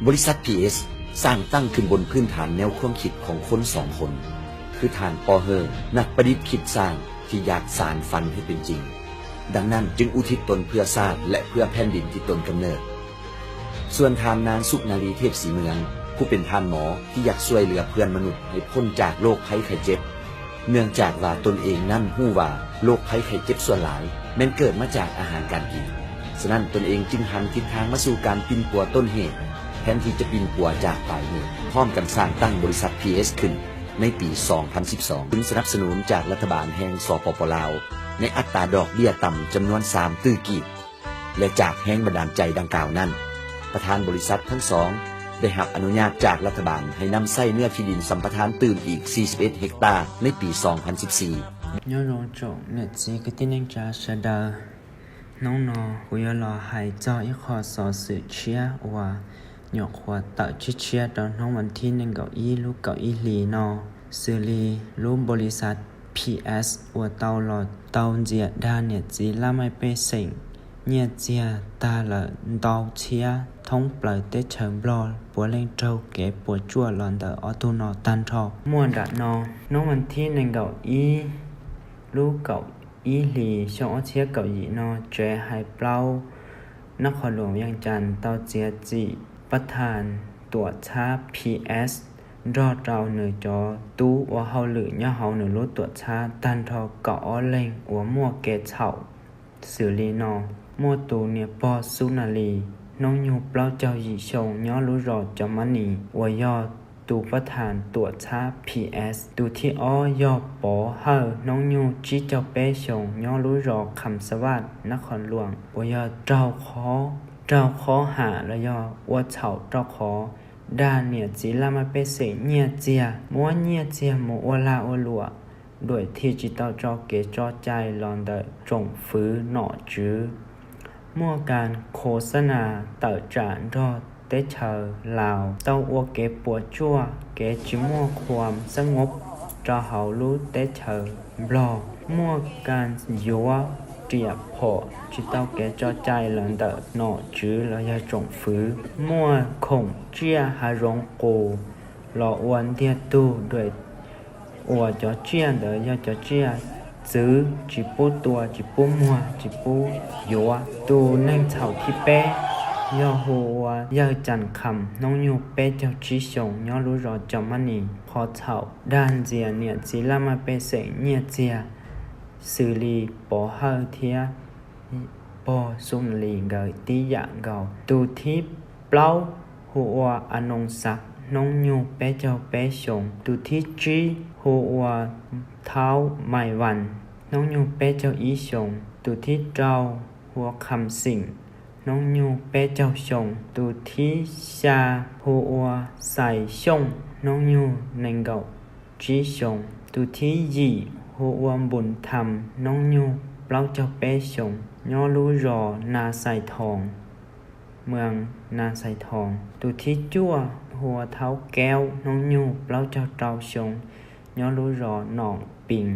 บริษัท พีเอส สร้างตั้งขึ้นบนพื้นฐานแนวความคิดของคนสองคน คือท่าน ปอ เฮอ นักประดิษฐ์คิดสร้างที่อยากสานฝันให้เป็นจริง ดังนั้นจึงอุทิศตนเพื่อชาติและเพื่อแผ่นดินที่ตนกำเนิด ส่วนท่าน นาง สุนารี เทพศรีเมือง ผู้เป็นท่านหมอที่อยากช่วยเหลือเพื่อนมนุษย์ให้พ้นจากโรคภัยไข้เจ็บ เนื่องจากว่าตนเองนั้นรู้ว่าโรคภัยไข้เจ็บส่วนหลายแม่นเกิดมาจากอาหารการกิน ฉะนั้นตนเองจึงหันทิศทางมาสู่การปิ้นปัวต้นเหตุ แทนที่จะปิ้นปัวจากปลายเหตุ พร้อมกันสร้างตั้งบริษัท พีเอส ขึ้นในปี สองพันสิบสอง ทุนสนับสนุนจากรัฐบาลแห่ง สปป ลาว ในอัตราดอกเบี้ยต่ำจำนวน สาม ตื้อกีบ และจากแรงบันดาลใจดังกล่าวนั้น ประธานบริษัททั้งสองได้รับอนุญาตจากรัฐบาลให้นำใช้เนื้อที่ดินสัมปทานตื่มอีก สี่สิบเอ็ด เฮกตาร์ ในปี สองพันสิบสี่ Nyob zoo tsoom niam txiv kwv tij neej tsa sawv daws, hnub no kuv yuav los hais txog ib qho xov xwm tshiab uas nyuam qhuav tawm tshiab tshiab rau hnub vas thib nees nkaum ib lub kaum ib hlis no, xws li lub npaus lis xav P S uas tau los tau ntxias dag niam txiv laj mej pej xeem nyiaj txiag tag lawm ntau txhiab thoob plaws teb chaws Nplog puav leej raug kev puas tsuaj los ntawm ob tug no tag nrho. Muaj nram no, hnub vas thib nees nkaum ib lub kaum ib hlis xyoo ob txhiab kaum yim no, tsev hais plaub nab qhov luam Vias Cas tau txiav txim pab thas tuam txhab P S nrog rau nws cov tub ua hauj lwm nyob hauv nws lub tuam txhab tag nrho kaum ob leeg uas muaj kev txhaum xws li no. Muaj tus niam pog Xub Nas Lis hnub nyoog plaub caug yim xyoo nyob lub zos Cov Mab Nis uas yog tus pab thas tuam txhab P S. Tus thib ob yog Pov Hawj hnub nyoog tsib caug peb xyoo nyob lub zos Kham Xa Vaj nab qhov luam uas yog raug qhob, raug qhob ham los yog ua txhaum rau qhov dag niam txiv laj mej pej xeem nyiaj txiag, muab nyiaj txiag mus ua lag ua luam, duam thiaj tsis tau tso kev tso cai los ntawm tsoom fwv nom tswv. Muaj kas khos xab nas tawm tsam nrog teb chaws Laus tau ua kev puas tsuaj, kev tsis muaj qhuas xab ngub rau hauv lub teb chaws Nplog. Muaj kas yuav riam phom tsis tau kev tso cai los ntawm nom tswv los yog tsoom fwv. Muaj khoom tsiaj hav zoov qus los ua ntiag tug, duam uas cov tsiaj ntawd yog cov tsiaj txwv tsis pub tua, tsis pub muag, tsis pub yuav. Tus neeg txhaum thib peb yog hu ua Yawg Cas Kham hnub nyoog peb caug tsib xyoo nyob lub zos Cov Mab Nis. Qhov txhaum dag ntxias niam txiv laj mej pej xeem nyiaj txiag xws li Pov Hawj thiab pog Xub Nas Lis nkawd tib yam nkaus. Tus thib plaub hu ua A Noo Xav hnub nyoog peb caug peb xyoo. Tus thib tsib hu ua Thaub Mai Vas hnub nyoog peb caug ib xyoo. Tus thib rau hu ua Kham Xeem hnub nyoog peb caug xyoo. Tus thib xya hu ua Xais Xyooj hnub nyoog nees nkaum tsib xyoo. Tus thib yim hu ua Npus Tham hnub nyoog plaub caug peb xyoo nyob lub zos Na Xais Thoos, moos Na Xais Thoos. Tus thib cuaj hu ua Thaub Kaub hnub nyoog plaub caug rau xyoo nyob lub zos Nom Pees,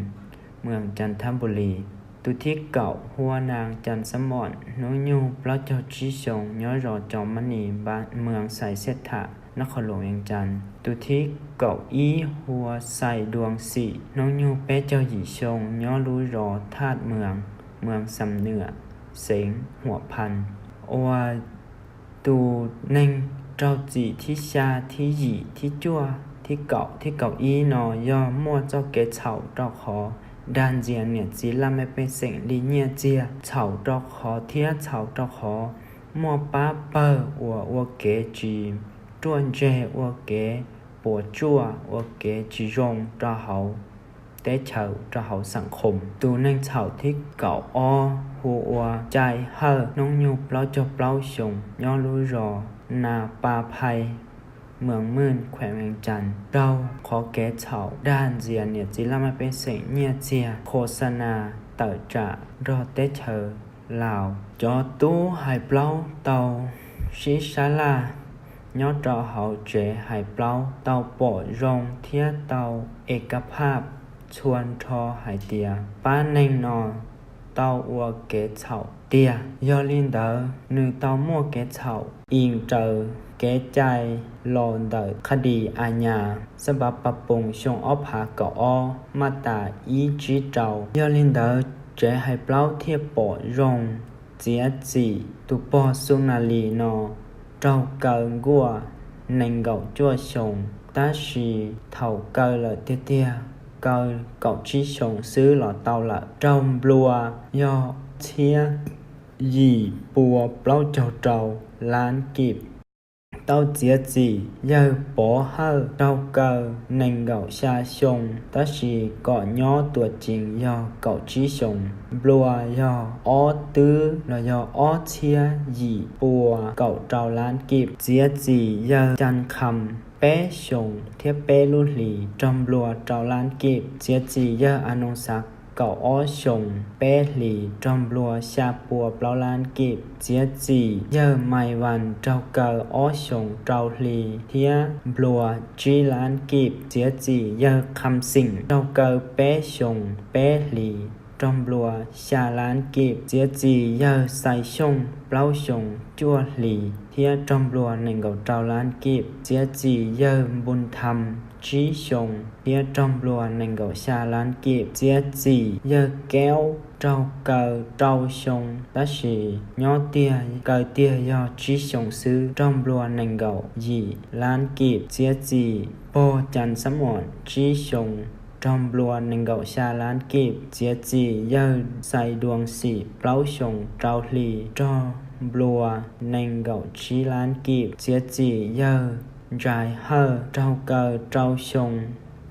moos Cas Thab Npus Lis. Tus thib kaum hu ua Nas Cas Xab Mom hnub nyoog plaub caug tsib xyoo nyob zos Cov Mab Nis, moos Xais Xeb Tham, nab qhov luam Vias Cas. Tus thib kaum ib hu ua Xais Duas Xim hnub nyoog peb caug yim xyoo nyob lub zos Thaj Moos, moos Xam Nuam, xeev Huam Phas. Ua tus neeg raug txim thib xya, thib yim, thib cuaj, thib kaum, thib kaum ib no yog muaj txoj kev txhaum rau qhov dag ntxias niam txiv laj mej pej xeem li nyiaj txiag, txhaum rau qhov thiab txhaum rau qhov muaj pab pawg uas ua kev tsis ruaj ntseg, ua kev puas tsuaj, ua kev tsis zoo rau hauv teb chaws, rau hauv xam khoom. Tus neeg txhaum thib kaum ob hu ua Cai Hawj, hnub nyoog plaub caug plaub xyoos, nyob lub zos Na Pa Phai, Mws Mwj, khweem Vees Cas, raug qhov kev txhaum dag ntxias niam txiv laj mej pej xeem nyiaj txiag, khos xa nas tawm tsam nrog teb chaws Laus. Cov tub hais plaub tau sib sab laj nyob rau hauv tsev hais plaub tau pom zoo thiab tau ej kab phaj txhua nrho hais tias pab neeg no tau ua kev txhaum tiag. Yog li ntawd, nws tau muaj kev txhaum ib raws kev cai los ntawm qhab dis a nyas xab pav pa poos xyoo ob phav kaum ob, maj tas ib tsib rau. Yog li ntawd, tsev hais plaub thiaj pom zoo txiav txim tus pog Xub Nas Lis no raug kaw nkuaj nees nkaum cuaj xyoos, tab sis thaum kaw lawm tiag tiag, kaw kaum tsib xyoos xwb los tau lawm. Raug nplua yog txhiab yim pua plaub caug rau lab kib. Tau txiav txim yawg Pov Hawj raug kaw nees nkaum xya xyoo, tab sis kom nyob tuam cees yog kaum tsib xyoos. Nplua yog ob twb los yog ob txhiab yim pua kaum rau lab kib. Txiav txim yawg Cas Kham peb xyoos thiab peb lub hlis, raug nplua rau lab kib. Txiav txim yawg A Noo Xav kaum ob xyoos peb hlis, raug nplua xya pua plaub lab kib. Txiav txim yawg Mai Vas raug kaw ob xyoos rau hli thiab nplua tsib lab kib. Txiav txim yawg Kham Xeem raug kaw peb xyoos peb hlis, raug nplua xya lab kib. Txiav txim yawg Xais Xyooj plaub xyoos cuaj hlis thiab raug nplua nees nkaum rau lab kib. Txiav txim yawg Npu Tham tsib xyoos thiab raug nplua nees nkaum xya lab kib. Txiav txim yawg Keub raug kaw rau xyoo, tab sis nyob tiag kaw tiag yog tsib xyoos xwb, raug nplua nees nkaum yim lab kib. Txiav txim pog Cas Xab Muam tsib xyoos, raug nplua nees nkaum xya lab kib. Txiav txim yawg Xais Duas Xim plaub xyoos rau hli, raug nplua nees nkaum tsib lab kib. Txiav txim yawg Ntsais Hawj raug kaw rau xyoo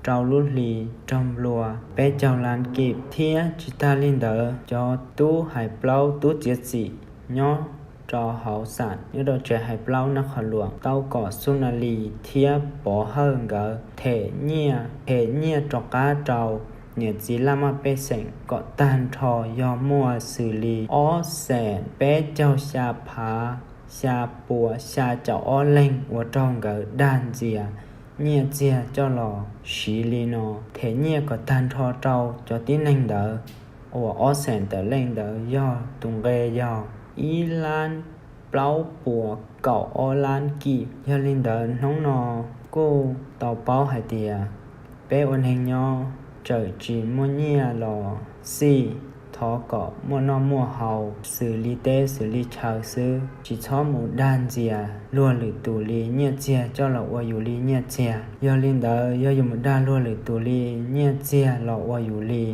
rau lub hli, raug nplua peb caug lab kib. Thiab tsis tag li ntawd, cov tub hais plaub, tub txiav txim nyob rau hauv xam, nyob rau tsev hais plaub Nab Qhov Luam tau kom Xub Nas Lis thiab Pov Hawj nkawd them nyiaj, them nyiaj rov qab rau niam txiv laj mej pej xeem kom tag nrho yog muaj xws li ob xees peb caug xya phav xya pua xya caum ob leeg uas raug nkawd dag ntxias nyiaj txiag coj los siv li no. Them nyiaj kom tag nrho rau cov tib neeg ntawd uas ob xees tawm leej ntawd yog tus nqe yog ib lab plaub puas kaum ob lab kib. Yog li ntawd hnub no kuj tau paub hais tias peb ua neeg nyob txawm tsis muaj nyiaj los xij, thov kom muaj noj muaj haus xws li teb xws li chaw xwb, tsis txhob mus dag ntxias luag lwm tus li nyiaj txiag coj los ua yus li nyiaj txiag. Yog li ntawd yog yus mus dag luag lwm tus li nyiaj txiag los ua yus li,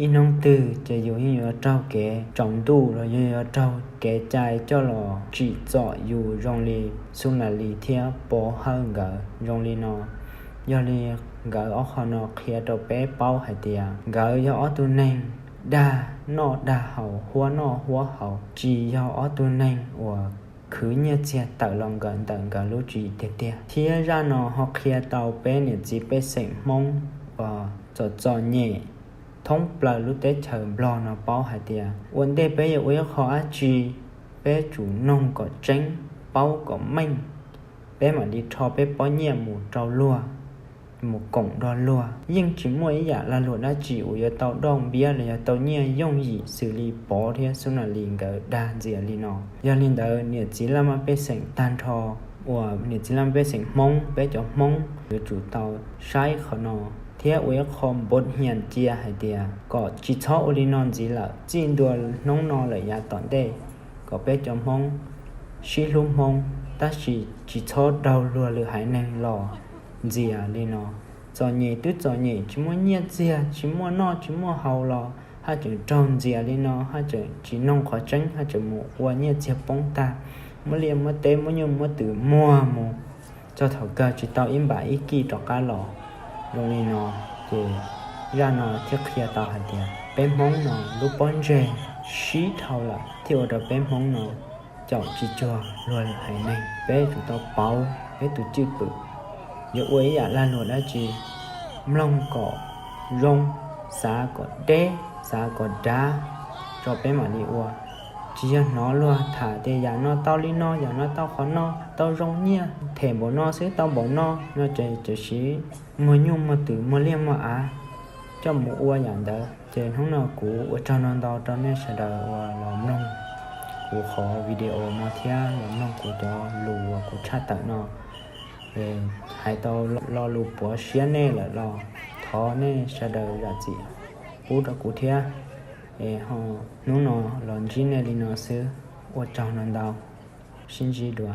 ib hnub twg ces yus yeej yuav raug kev tsaus ntuj los yog yuav raug kev cai coj los tsim txom yus zoo li Xub Nas Lis thiab Pov Hawj nkawd zoo li no. Yog li nkawd ob qho no qhia rau peb paub hais tias nkawd yog ob tug neeg dag noj dag haus, huab noj huab haus, tsis yog ob tug neeg uas khwv nyiaj txiag tawm los nkawd ntawm nkawd lub tswv yim tiag tiag. Thiab zaj no ho qhia tau peb niam txiv pej xeem Hmoob uas txom txom nyem thoob plaws lub teb chaws Nplog no paub hais tias ua ntej peb yuav ua ib qho dab tsi, peb tsum noog kom tseeb, paub kom meej, peb mam li rho peb pob nyiaj mus rau luag, mus koom nrog luag. Yeej tsis muaj ib yam lag luam dab tsi uas yuav tau dauj npiab los yog tau nyiaj yooj yim xws li Pov thiab Xub Nas Lis nkawd dag ntxias li no. Yog li ntawd niam txiv laj mej pej xeem tag nrho uas niam txiv laj mej pej xeem Hmoob, peb cov Hmoob yuav tsum tau saib qhov no thiab ua ib qho npov hias cia hais tias kom tsis txhob ua li no ntxiv lawm, txij ntua hnub no lawm yav tom ntej, kom peb cov Hmoob sib hlub Hmoob, tab sis tsis txhob raug luag lwm haiv neeg los ntxias li no. Txom nyem twb txom nyem, tsis muaj nyiaj txiag, tsis muaj noj tsis muaj haus los haj tseem raug ntxias li no, haj tseem tsis noog qhov tseeb, haj tseem mus ua nyiaj txiag poob tag. muab liaj muab teb muab nyuj muab twm muag mus txog thaum kawg tsis tau ib npam ib kij rov qab los. Zoo li no ces zaj no thiaj qhia tau hais tias peb Hmoob no lub pob ntseg sib dhau lawm thiaj ua rau peb Hmoob no caum tsis cuag luag haiv neeg. Peb tsum tau pauv peb tus cwj pwm, yuav ua ib yam lag luam dab tsi mloog kom zoo, xav kom deb, xav kom dav, tso peb mam li ua. Tsis yog hnov luag tham tias yam no tau li no, yam no tau qhov no, tau zoo nyiaj them npaum no xwb tau npaum no no ces tam sim muag nyuj muag twm muag liaj muag av coj mus ua yam ntawd. Ces hnub no kuv ua tsaug no ntau rau nej sawv daws uas los mloog kuv qhov video no thiab los mloog kuv cov lus uas kuv tshaj tawm no. Hais tau lo lus puav siab nej lawm los thov nej sawv daws zam txim pub rau kuv thiab. Hnub no los ntsib nej li no xwb, ua tsaug no ntau, sib ntsib dua.